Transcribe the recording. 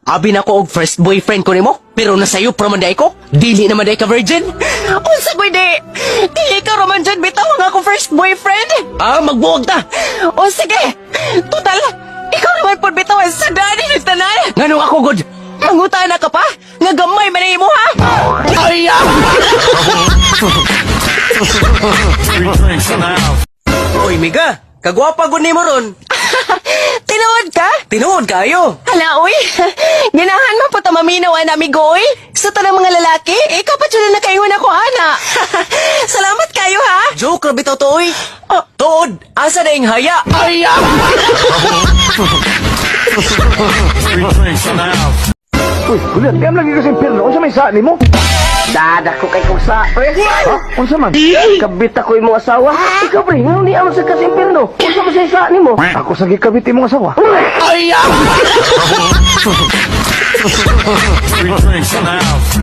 Abi na ko og first boyfriend ko nimo, pero nasayop ra man diay ko. Dili naman diay ka virgin. Unsa koy di? Dili ka raman dyan bitaw ang akong first boyfriend. Ah, magbuwag ta. O sige. Total, ikaw naman pud bitaw ang sadani ni tanan. Nganong ako gud? Mangutana ka pa? Nga gamay man imo ha? Ay! Ah! Three drinks in the house. Oy, Miga, kagwapa gud nimo ron. Tinuod ka? Tinuod kayo. Hala, oy. Ganahan man po ta maminaw ana, amigo, oy. Sa tanang mga lalaki, ikaw pa na nakaingon ako, ana. Salamat kayo, ha? Joke, ra bitaw to, oy. Oh, tuod, asa na ing haya? Ay, ah! Three drinks in the house. Uy, Julian, kaya lagi ka sa impyerno. Unsa may sa nimo? Dada ko kay kong sa, pre. Ha? Unsa man? Kabit ako imong asawa. Ikaw, pre, ngano ni amo sa ka sa impierno? Unsa man sa nimo? Ako sa gikabit imong asawa. Ay, ah! Three drinks in the house.